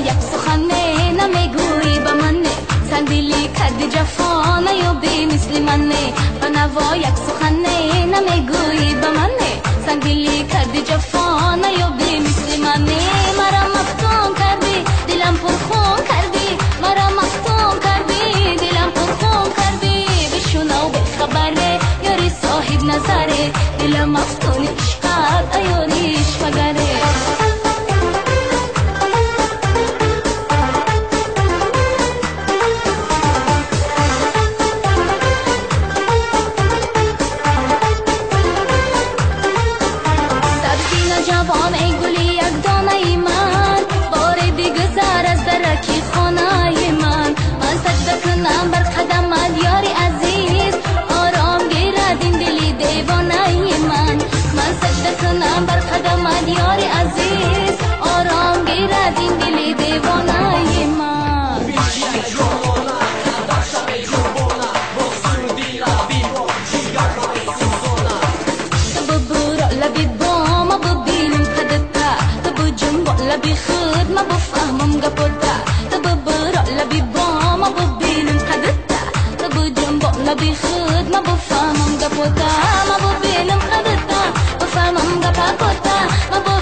Як сухане намегӯӣ ба мане, сангдилӣ кардӣ ҷафо наёбӣ мисли мане. Ба наво як сухане намегӯӣ ба мане, сангдилӣ кардӣ ҷафо наёбӣ мисли мане. Мара мафтун кардӣ, дилам пурхун кардӣ, мара мафтун кардӣ, дилам пурхун кардӣ. Бишунав бехабаре, ёри соҳиб назаре, дилам мафтуни ишқат, аёри ишвагаре. Ҷавон эй гули якдонаи ман, боре бигузар аз дараки хонаи ман. Ман саҷда кунам бар қадамат ёри азиз, ором гирад ин дили девонаи ман. Ман саҷда кунам бар қадамат ёри азиз, ором гирад ин дили девонаи ман. Лаби худ ма буфаҳмам гапота, ту бубуро лаби бо ма бубинам қадта, ту буҷунбо лаби худ ма буфаҳмам гапота, ма бубинам қадта, буфаҳмам гапакота, ма.